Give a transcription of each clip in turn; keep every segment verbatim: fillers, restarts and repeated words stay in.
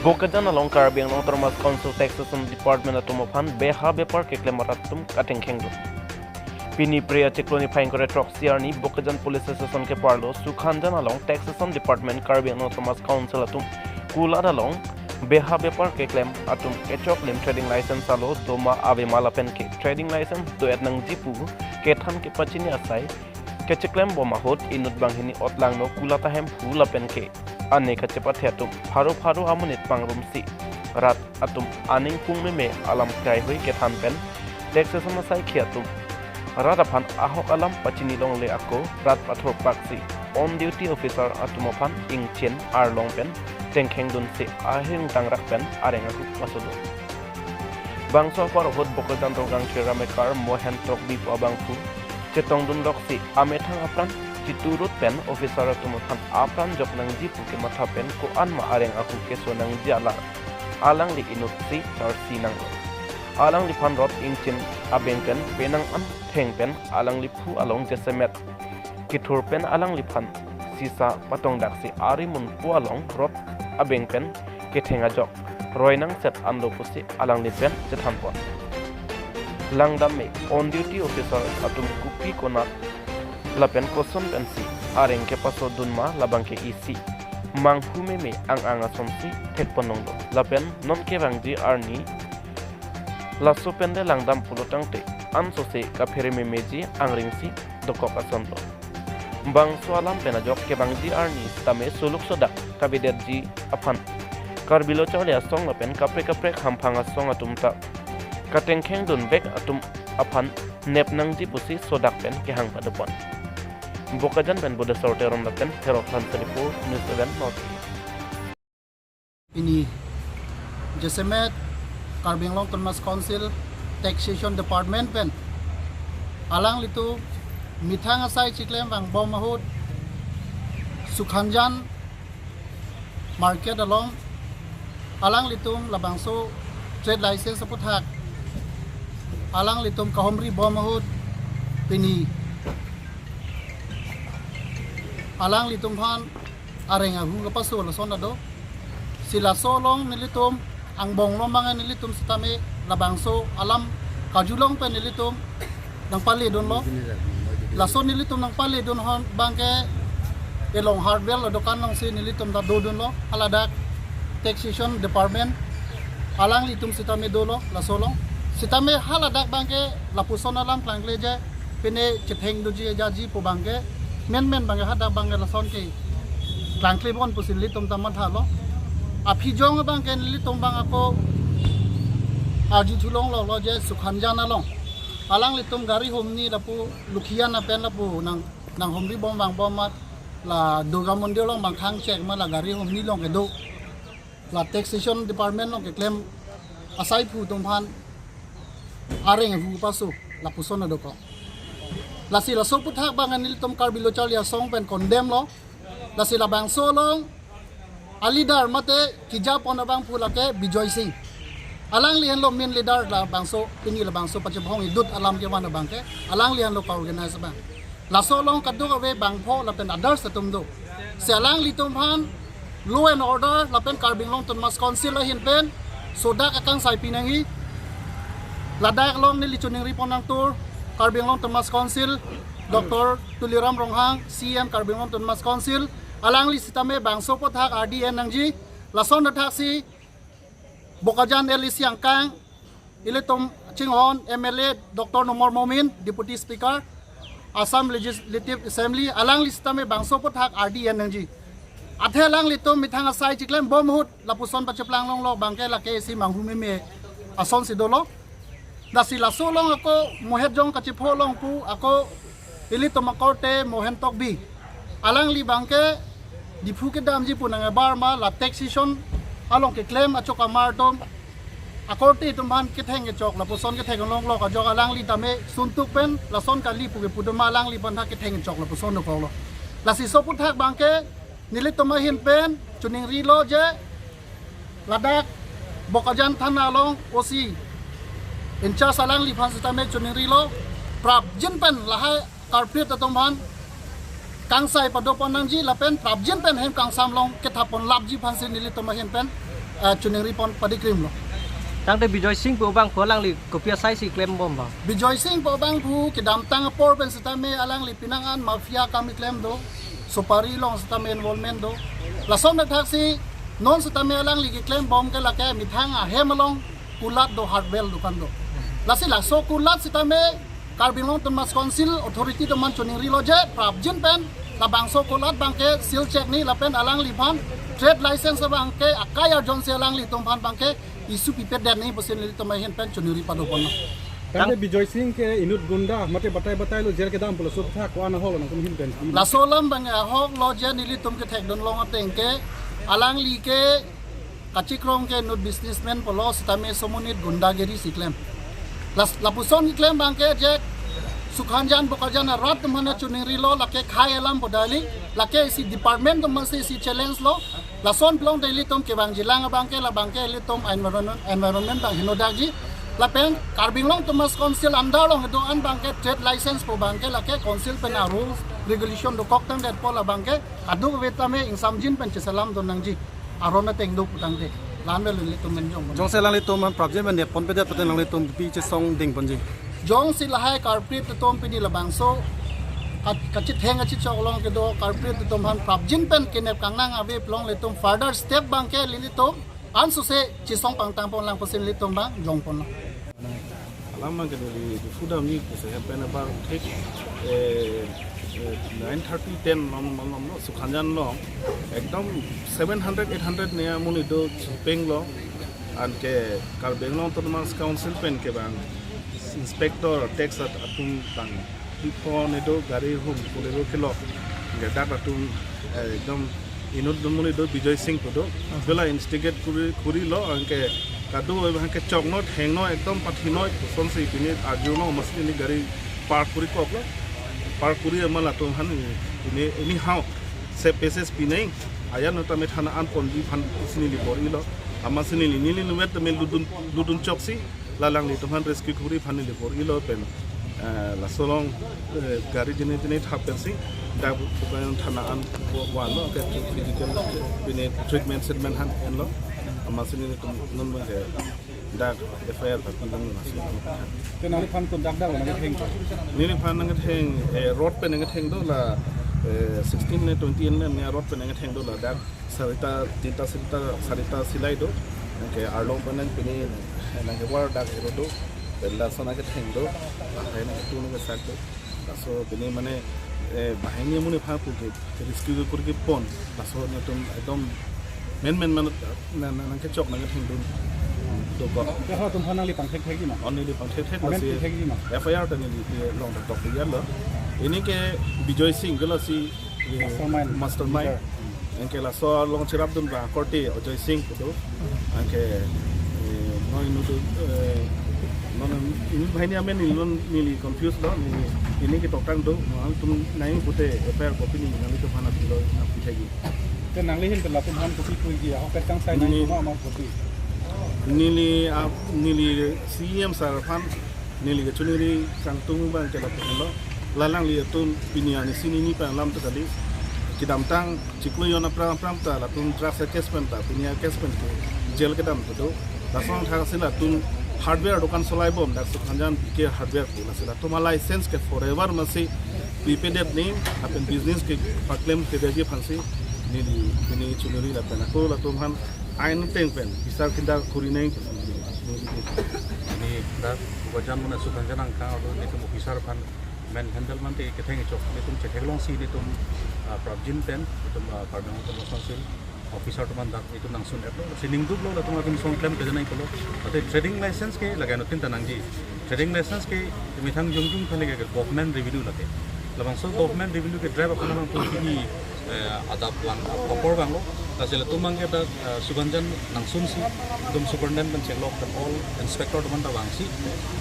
Bokajan along Karbi Anglong Autonomous Council Taxation Department atum aphan beha bepar keklem arat atum katengkheng dun. Pini Phre achiklo niphai ingkoi ra throksi arni Bokajan Police Station keparlo Sukhanjan along Taxation Department Karbi Anglong Autonomous Council atum kulat along beha bepar keklem atum kechoklim trading license alo doma avema lapen ke trading license do-et nangji pu kethan kepachini asai kecheklem bom ahut inut banghini otlangno kulat ahemphu lapen ke ane kachepathe atum pharo pharo amonit pangrumsi rat atum aning pung meme alam kaihui kethan pen taxation asaikhi atum rat aphan ahok alam pachini longle ako rat pathor paksi on duty officer atum aphan ingchin arlong pen tengkheng dunsi ahirung tangrak pen areng ahuk pasodun. Bangso apor ahut Bokajan Rongkangthir amekar Mohen Tokbi pu abangphu chetongdun loksi amethang apran chiturut pen officer atum aphan apran jok nangji pu kematha pen ko-an ma areng ahuk keso nangji alar alangli inutsi sarsi nanglo. Alangliphan rot ingchin abeng pen penang an theng pen alangliphu along jasemet kethur pen alangliphan sisa patongdaksi ari munpu along rot abeng pen ketheng ajok roi nangset anlo pusi alangli pen chethanpon. Langdam me on duty officer atum kopi konat lapen koson pensi areng kepasodun ma labang ke isi manghu meme ang ang asonsi thekpon longlo lapen non kevangji arni laso pen de langdam pulo tangte ansose kaphere memeji angrengsi dokok asonlo. Bangso alam pen ajok kevangji arni sitame suluk sodak kavedetji aphan Karbi Lo Charli Asong lapen kaprek kaprek hamphang asong atum ta katengkheng dunvek atum aphan nep nangji pusi sodak pen kehang padopon. Bokajan pen Budesor Teron lapen Herok Thansa Dipo, News seven North East. Pini jasemet Karbi Anglong Autonomous Council Taxation Department pen alanglitum methang asai chiklem vangbom ahut Sukhanjan market along alanglitum labangso trade license aputhak alanglitum kahomri bom ahut pini alanglitum aphan areng ahu kapaso lason ado. Si laso along nelitum angbong lo mangan nelitum sitame labangso alam kajulong pen nelitum nangpale dunlo. Laso nelitum nangpale dun hon bangke elong hardware adokan alongsi nelitum ta dodunlo, haladak taxation department alanglitum sitame dolo laso along. Sitame haladak bangke lapuson alam klangkle je pine chetheng doji jaji pu bangke menmen bangke hadak bangke lason ke klangkle bon pusi nelitum ta mathalo. Aphi jong bangke nelitum bang ako arju thulong lo lo je Sukhanjan along alanglitum gari humni lapu Lukhijan apen lapu nang nanghumri bom vangbom amat la Durga Mandir along bang khang chek ma la gari humni along kedo la taxation department along keklem asaiphu atum aphan areng ahu paso lapuson adokok. Lasi laso aputhak bang nelitum Karbi Lo Charli Asong pen condemn lo. Lasi labangso along a leader mate kejapon abangphu lake Bijoy Singh. Alangli henlo main leader labangso, pini labangso pachebhong idut alam kevan abangke alangli henlo ka-organize abang. Laso along kadokave bangpho lapen others atum do. Si alanglitum aphan law and order lapen Karbi Anglong Autonomous Council ahin pen sodak akangsai pinangji. Ladak along neli choningri pon nangtur Karbi Anglong Autonomous Council, Doctor Tuliram Ronghang, C E M Karbi Anglong Autonomous Council, alangli sitame bangso aputhak R D N nangji. Lason athak si Bokajan L A C angkang, ilitum chinghon M L A Doctor Numal Momin, Deputy Speaker, Assam Legislative Assembly, alangli sitame bangso aputhak R D N nangji. Athe alanglitum methang asai chiklem bom ahut lapuson pacheplang longlo bangke lake isi manghu meme ason si dolo. Lasi laso along ako mohet jong kachepho along pu ako ilitum akorte Mohen Tokbi. Alangli bangke Diphu kedamji pu nang ebar ma la taxation along keklem achok amar atum akorte atum aphan ketheng kechok lapuson ketheng longlo kajok alangli tame suntuk pen lason kali pu kepu atum ma alangli aphan tha ketheng kechok lapuson dokoklo. Lasi laso aputhak bangke nelitum ahin pen choningrilo je ladak Bokajan thana along O C in charge alangliphan sitame choningrilo prapjin pen lahai culprit atum aphan kangsai padopon nangji lapen prapjin pen hem kangsam along kethapon lapji aphansi nelitum ahin pen ah, choningri pon padikrimlo. Tangte Bijoy Singh pu abangphu alangli kopi asai si klembom ba? Bijoy Singh pu abangphu kedamtang apor pen sitame alangli penang an mafia akam keklem do, supari along sitame involvement do. Lason athak si non sitame alangli keklembom ke lake methang ahem along kulat do, hardware dukan do. Lasi laso kulat sitame Karbi Anglong Autonomous Council authority atum aphan choningrilo je prapjin pen labangso kulat abangke seal check ni lapen alangliphan trade license abangke akai arjon si alanglitum aphan abangke issue pipedet nangji pusi nelitum ahin pen choningri padoponlo. Tangte Bijoy Singh ke inut gunda mate batai batai lo, jail kedam pulo, so tha ko-an ahok lo nangtum ahin pen? Laso alam abang ahok lo je nelitum kethekdun long ateng ke alangli ke kachikrong ke inut businessman pulo sitame somonit gundagiri si klem. Las-, lapuson keklem abangke je Sukhanjan Bokajan arat atum aphan choningrilo, lake khei alam pu dali, lake isi department atum aphan si isi challenge lo. Lason plong dali atum kevangjilang abangke labangke ilitum environment, environment abang hinodakji. Lapen Karbi Anglong Autonomous Council under along kedo-an abangke trade license pu abangke lake council pen a rules regulation dokok tangdet pu labangke adu ave tame ingsamjin pen cheselamdun nangji. Aron ateng do pu tangte, la-an vel ilitum men jong. Jongsi alanglitum aphan prapjin pen nepon pedet pute alanglitum pi chesong dengponji? Jongsi lahai culprit atum pini labangso ka-, kachitheng kachichok along kedo culprit atum aphan prapjin pen kenep kangnang ave plong ilitum further step abangke ilitum ansose chesong pangtang ponlang pusi ilitum abang jongponlo. Alam abangke neli pudamji ke se pen abang thik, eh, eh, nine thirty, ten along, along, along, Sukhanjan along ekdom seven hundred, eight hundred ne amonit do chipenglo. Anke Karbi Anglong Autonomous Council pen kevang inspector tax at-, atum abang pipon edo gari hum pule do kelok. Ngedak atum, eh, ekdom inut amonit do Bijoy Singh pu do. Dola instigate kuri, kurilo, anke kado abangke choknoi, thengnoi, ekdom pathinoi, sonsi pini arjulo, amatsi pini gari park kuri koklo. Park kuri amat latum aphan pini anyhow se peses pinang, ayan nota me thana an ponji aphan si neli bor-ilo. Amatsi neli, neli numet tame ludun, ludun choksi, la alanglitum aphan rescue kuri aphan neli bor-ilo pen, eh, laso along, eh, gari jene tene thap pensi dak Bokajan thana an wa-, vanlo, ke physical pini treatment setment aphan enlo. Amatsi nelitum non abangke dak F I R papi dam amatsi. Te nangliphan kontak dak nangketheng? Neliphan nangketheng, eh, road pen nangketheng do la, eh, sixteen ne twenty ne road pen nangketheng do ladak. Sarita, tinta, sarita, sarita silai do. Anke arlong pen nang pini, eh, nangkevar dak ero do. Pen laso nangketheng do. Lahai nangketu nangkesak do. Laso pini mane, eh, banghini amonit aphan pu ke, ke rescue kuri kepon. Laso netum ekdom men men man na, na, nangkechok nangkethengdun dokok. Ke halatum aphan nangli pangthekthekji ma? Oh, neli pangthekthek. Amen lasi pangthekji ma? F I R ta neli ke long dokok ya lo. Pini ke Bijoy Singh ke lasi eh, mastermind. Mastermind. Leader. Anke laso along cherapdun abang korte Ajoy Singh pu do. Anke, eh, non inut do, eh, non inut banghini amen neli non neli confuse lo, neli pini ketoktang do, non atum nangji pute F I R copy neli nanglitum aphan apilo nangpithekji. Te nangli ahin pen latum aphan kopi puji, ahok pen kangsai nangji, ni ma ma kopi? Neli, ah, neli C E M sir aphan neli kachoningri kangtung abangke lapu lo. La alanglitum pini arni si nini pen alam ta kali. Kedamtang chiklo jon aphrang aphrang ta latum drugs case pen ta, pini case pen ke jail kedam ta do. Lason thak si latum hardware dukan solai bom, dak Sukhanjan B K Hardware pu, lasi latum a license ke forever amatsi pipedet nangji, lapen business ke paklem kedetji aphansi neli pini choningri lapen ako latum aphan ain ateng pen bisar kinda kuri nangji. Pini dak Bokajan mane Sukhanjan angkang alo nelitum officer aphan manhandle mate ketheng chok, nelitum chetheklongsi nelitum, ah, prapjin pen nelitum, ah, Karbi Anglong Autonomous Council officer atum aphan dak nelitum nangsun-etlo, si ningduklo, latum atum song klem kejanai pulo. Ate trading license ke lake anuttin ta nangji. Trading license ke methang jongjung aphan lake government revenue lake. Labangso government revenue ke drive aphan alangtum pini, eh, adap vang, apor vanglo. Lasi latum abangke dak, eh, Sukhanjan nangsunsi, nelitum superintendent pen cheklok pen all inspector atum aphan ta vangsi.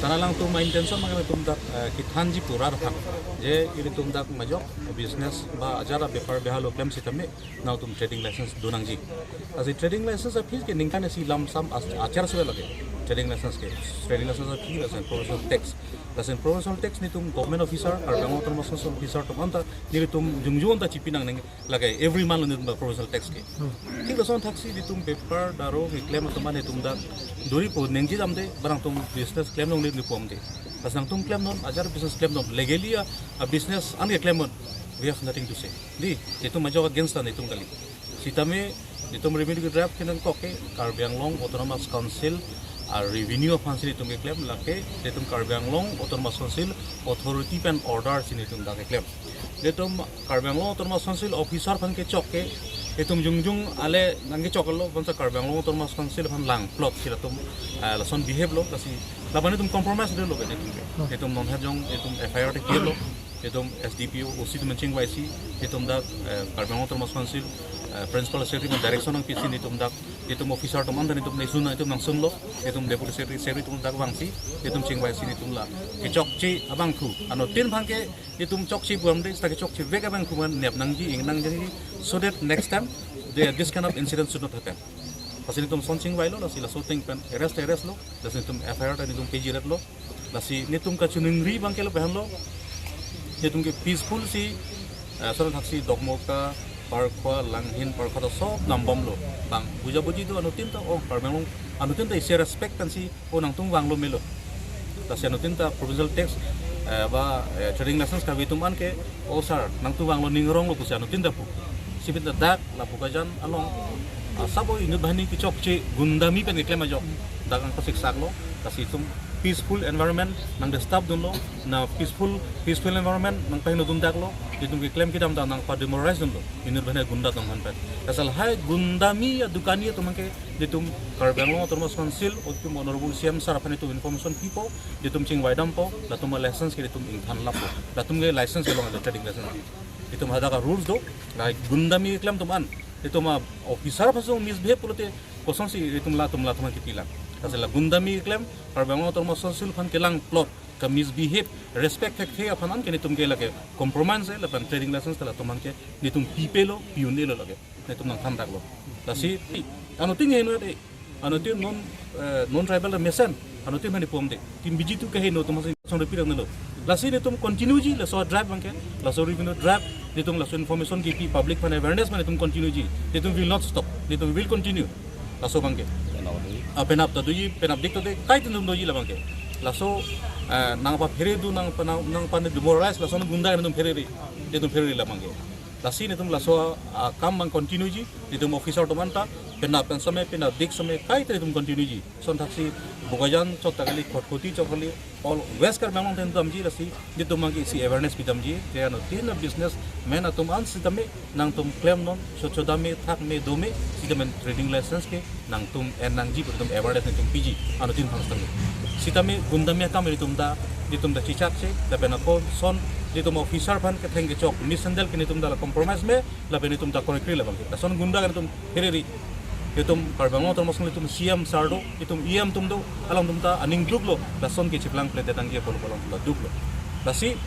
Tan alangtum a-intention abangke latum dak, eh, kethanji pu rat aphan. Je ilitum dak majok business ba ajar abepar behalo klem sitame nangtum trading license do nangji. Lasi trading license a-fees ke ningkan isi lam sam as-, achar suwe lake. Trading license ke, trading license a-fee, license professional tax. Lason provincial tax netum government officer, Karbi Anglong Autonomous Council officer atum anta, nelitum jongjong ta chipi nangne lake every month netum provincial tax ke. Thik lason thaksi netum bepar daro keklem atum an netum dak duri po nengji damde, barang tum business klem nong netum pomde. Lason nangtum klem non, ajat business klem non, legally a, a business an keklem non, we have nothing to say. Di, netum majok against ta netum kali. Sitame netum revenue ke draft ke nangkok ke Karbi Anglong Autonomous Council a revenue aphansi netum keklem, lake netum Karbi Anglong Autonomous Council authority pen order si netum dak keklem. Netum Karbi Anglong Autonomous Council officer aphan kechok ke netum jongjong ale nangkechoklo, bonta Karbi Anglong Autonomous Council aphan langplot si latum, eh, lason behave lo, lasi lapen netum compromise dolo ke netum ke. Netum non hajong netum F I R ta kilo. Netum S D P O, O C atum chingvaisi, netum dak, eh, Karbi Anglong Autonomous Council, eh, Principal Secretary pen direction nangpisi netum dak, netum officer atum anta netum nesun netum nangsunlo, netum Deputy Secretary, Secretary atum dak vangsi, netum chingvaisi netum la kechokche abangphu. Anuttin aphan ke netum chokche pu damde, seta kechokche vek abangphu man nep nangji, ing nangji, so that next time the, this kind of incident should not happen. Lasi netum son chingvailo, lasi laso ateng pen arrest arrest lo, lasi netum F I R ta netum P G ret lo. Lasi netum kachiningri abang ke lapu henlo. Netum ke peaceful si, eh, lason thaksi Dokmoka, Parkhua, Langhin, Parkhua ta sob dambomlo. Bang bujabuji do anuttin ta, oh, Karbi Anglong anuttin ta isi respect pensi, oh, nangtum vanglo melo. Lasi anuttin ta provincial tax, eh, ba, eh, trading license kave atum an ke, oh sir, nangtum vanglo, ning ronglo pusi anuttin ta pu. Sipin ta dak la Bokajan along, ah, sabo inut banghini kechokche gundami pen keklem ajok dak nangpasiksaklo. Lasi itum peaceful environment nangdisturb dunlo, na peaceful, peaceful environment nangpahingno dun daklo, itum keklem kedam ta nangpademoralize dunlo inut banghini gunda atum aphan pen. Asal hai gundami adukan atum ke itum Karbi Anglong Autonomous Council, itum Honorable C M sir aphan itum information pipo, itum chingvai dampo, latum a-license ke itum ingthan lapo, latum ke license kelong, ada trading license. Itum hadak a-rules do, la gundami keklem atum an, itum a-officer aphan si misbehave pulote kosonsi itum latum latum aphan ketilang. Asal la gundami keklem, Karbi Anglong Autonomous Council aphan kelangplot, ka-misbehave, respect thekthe aphan an ke netum ke lake compromise, lapen trading license ta latum aphan ke netum pipelo, pi-un-elo lake. Netum nangthan daklo. Lasi, anuttin heno de, anuttin non, eh, non-tribal mesen, anuttin mane pomde. Tim B G two ke heno atum aphan si lason repeat nanglo. Lasi netum continue ji, laso drive abang ke, laso revenue drive, netum laso information kepi public aphan awareness mane netum continue ji. Netum will not stop, netum will continue. Laso abang ke. Ah, penap ta doji, penapdik ta de, kaita netum doji la abang ke. Laso, eh, nangpaphere dun, nangpa, nang, nangpademoralize, laso gunda netum pherere, netum pherere la abang ke. Lasi netum laso, ah, kam abang continue ji, netum officer atum anta, penap pen same, penapdik same, kaita netum continue ji. Lason thaksi Bokajan chot ta kali, Khatkhati chot kali, all West Karbi Anglong atum damji lasi, netum abang ke isi awareness pi damji, te anuttin a-businessman atum an sitame, nangtum klem non, cho chodame, thakme, dome, sitame trading license ke, nangtum en nangji pu itum awareness netum piji, anuttin aphan sitame. Sitame gundami akam netum ta, netum ta chechakche, lapen ako son, netum officer aphan ketheng kechok, mishandle ke netum ta la compromise me, lapen netum ta correct-ri la abang ke. Lason gunda ke netum pherere. Itum Karbi Anglong Autonomous Council itum C M sir do, itum E M atum do, alangtum ta aning duklo, lason ke chiplang plete tangji apollo apollo ta duklo. Lasi,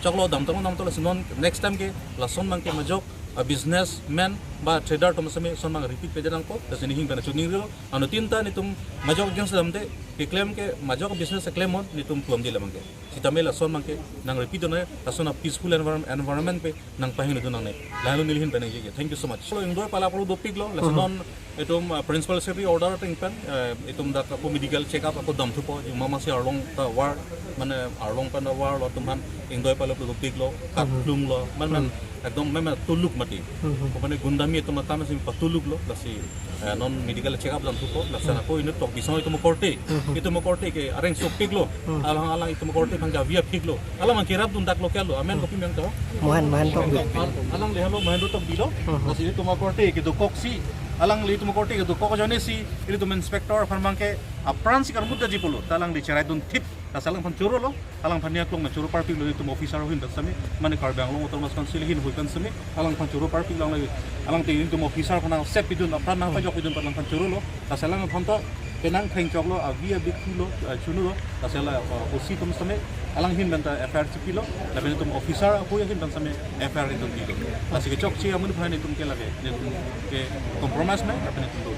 choklo damtang damtang lasi non next time ke, lason abang ke majok, a-businessman, ba trader atum same, lason abang repeat plete nangpo, lasi nening pen chuning rilo, anuttin ta netum majok against damde, keklem ke majok business keklem non, netum puamde la abang ke. Sitame lason abang ke, nang repeat done, lason a-peaceful environ-, environment pen, nangpahingno dun nangne. Lahelo neli ahin pen nangji ke. Thank you so much. Lo ingdoi palaplo dopiklo, lason non itum, uh, Principal Secretary order ateng pen, uh, itum dak ako medical check up ako damthupo, yung mama si arlong ta war, mane arlong pen ta war lo atum aphan ingdoi palaplo dopiklo, kat plunglo, man man, ekdom man man tuluk mati. Ko mane gundami atum akam si patuluklo, lasi, uh, non medical check up damthupo, lason ako inut Tokbi asong itum korte, itum korte ke areng sopiklo, alang alang itum korte aphan ke avi aphiklo, alang abang kerap dun daklo kelo, amen kopi meng to? Mohan, Mohan Tokbi. Al-, alangli helo Mohan Tokbi lo. Lasi itum korte kedokoksi, alangli itum korte kedokok ajoine si, itum inspector aphan abang ke apran si karmut daji pulo, ta alangli cherai dun thip, lasi alangphan chorolo, alangphan nia klong na choro parpiklo itum officer ahin pen same, mane Karbi Anglong Autonomous Council ahin hui pen same, alangphan choro parpiklo alangli, alangte itum officer aphan set pidun, apran nangpajok pidun pen alangphan chorolo, lasi alangphan ta penang thengchoklo, avi avi thulo, ah, chunulo, lasi la, ah, O C atum same, Alang ahin pen ta F I R chipilo, lapen itum officer apu ahin pen same F I R itum pilo. Lasi kechokche amun aphan itum ke lake, itum ke compromise nai, lapen itum do.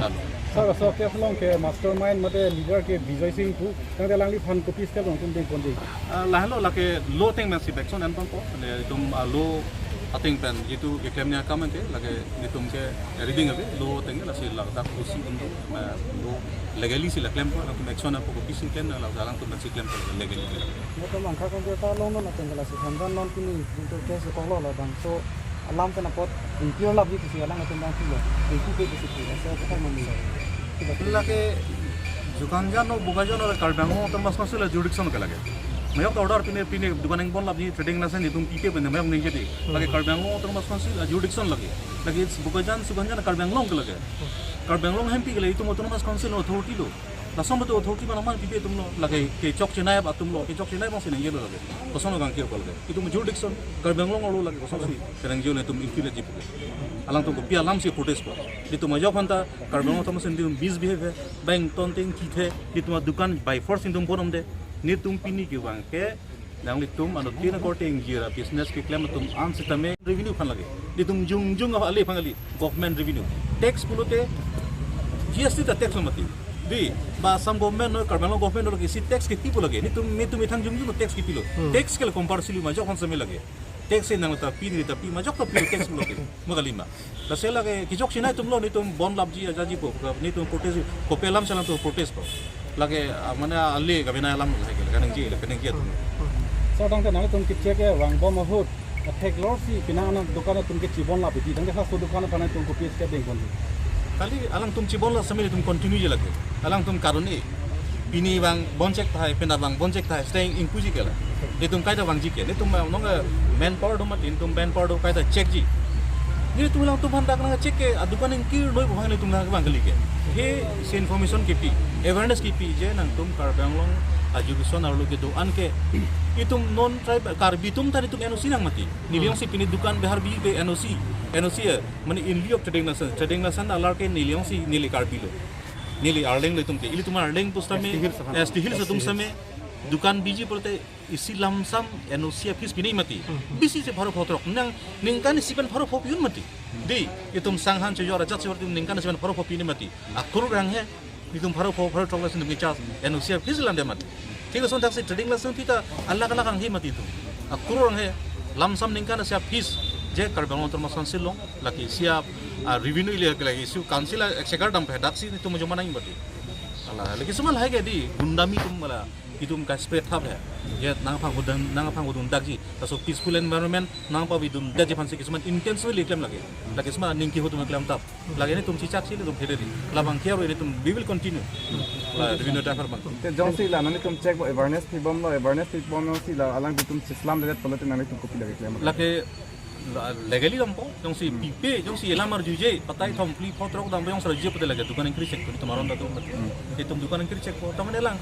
Lalo. Sir, laso case along ke mastermind mate leader ke Bijoy Singh pu, tangte alangliphan kopi step nangtum dengponji? Ah, lahelo lake law ateng pensi action enponpo, ne itum, ah, law ateng pen itum keklem nia akam ke, lake itum ke reading ave, law ateng lasi ladak pusi itum, ah, law legally si la klempo, alangtum action enpo kopisi klem, la alangtum pensi klempo legally. Moto mangkha kan jota long non ateng lasi hanjan non pini, junto case koklo labangso alam pen apot unclear lap di pusi alangtum bang pilo, itu ke pusi pilo, so kita mami. Lake Jukanjan o Bokajan o Karbi Anglong Autonomous Council a jurisdiction ke lake. Majok ta order pine, pine dukan angbon lapji, trading license itum pipe pen majok ningje di. Lake Karbi Anglong Autonomous Council a jurisdiction lake. Lake Bokajan, Jukanjan Karbi Anglong ke lake. Karbi Anglong hempi ke lake, itum Autonomous Council authority lo. Lason betul authority mana man pipe itum lo. Lake kechokche nai atum lo, kechokche nai bangsi ningje lo lake. Kosonlo kangkir ko lake. Itum jurisdiction Karbi Anglong arlo lake, kosonsi keningje lo itum influence jipu. Alangtum kopi alamsi protest po. Itum majok aphanta Karbi Anglong Autonomous Council itum misbehave, bank ton ting kithe, itum adukan by force itum bonamde, netum pini kevang ke, nanglitum anut tin korte ingjir a business keklem atum an sitame revenue aphan lake. Itum jongjong ale aphan kali, government revenue. Tax pulote, G S T ta tax lo mati. Di, ba Assam government lo, Karbi Anglong government lo, isi tax kepi pu lake. Netum, netum ithang jongjong tax kepilo. Tax ke la compulsory majok aphan same lake. Tax si nang ta pi, neli ta pi, majok ta pi tax pulote. Magalima. Lasi lake kechokche nai atum lo, netum bon lapji ajaji po, netum protest, kopi alamsi alangtum protest po. Lake, ah, mane ale kavena alam lake, kaningje, kaningje atum. Sir, tangte nanglitum kechek ke vangbom ahut, athek lorsi pina ana dukan atum ke chibon lap di, tangte laso dukan aphan itum kopi step dengponji? Kali alangtum chibon lap same itum continue je lake. Alangtum karone, pini vang bonchek tahai, pina vang bonchek tahai, staying ingpuji ke la. Itum kaita vangji ke, netum, ah, nong, eh, manpower do mati, itum manpower do kaita check ji. Netum alangtum aphan dak nangcheck ke, adukan ingkir noi buhang netum nang vang kali ke. He si information kepi, awareness kepi je nangtum Karbi Anglong a jurisdiction arlo kedo-an ke. Itum non tribe Karbi atum ta itum N O C nang mati. Neli jongsi pini dukan bihar biji pe N O C, N O C, eh, mane in lieu of trading license, trading license alar ke neli jongsi neli Karbi lo. Neli Arleng lo itum ke. Ilitum Arleng pusitame, S T Hills aphan. S T Hills atum same, dukan biji pulote isi lamsam N O C a-fees pinei mati. Bisi si pharo pho throk. Nang ningkan isi pen pharo pho pi-un mati. Di, itum sanghan chojor, ajat chojor itum ningkan isi pen pharo pho pinei mati. Akur rang he, itum pharo pho, pharo throk lasi nung charge, N O C a-fees lande mati. Thik ason thaksi trading license pita alak alak anghi mati itum. Akur rang he, lamsam ningkan isi a-fees, je Karbi Anglong Autonomous Council along, lake isi a, ah, revenue ili lake isi council a exchequer dampo, daksi itum jomanang mati. Ala, lake semua lahai ke di, gundami itum mala, itum ka spread thap he. Je nangphan hudun, nangphan hudun dakji. Laso peaceful environment nangpavidun dakji aphansi kesemua intentionally klem lake. Lake semua ningki ho itum klem thap. Lake netum chichak si netum phederi. Labang kiaro netum, we will continue. La, revenue driver bang. Te jongsi la nanglitum check bo awareness pibomlo, awareness pibomlo si la alangtum chislamdet pulote nanglitum kopi lake klem? Lake la, legally dampo, jongsi pipe, jongsi elam arjuje, patai thom phli pho throk dampo, jongsi arjuje pute lake dukan ingkir chek, itum aron ta do mati. Itum dukan ingkir chekpo, ta mane lang.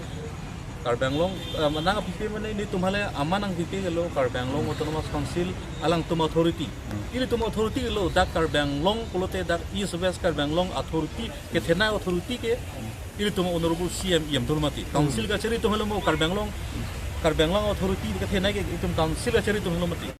Karbi Anglong, eh, nang pipe mane netum hale aman nang pipe lo, Karbi Anglong Autonomous Council alangtum authority. Ilitum authority lo, dak Karbi Anglong pulote dak East West Karbi Anglong authority, kethenei authority ke ilitum honorable C M, E M dolo mati. Council kachari itum halo mo Karbi Anglong, Karbi Anglong authority kethenei ke itum council kachari itum halo mati.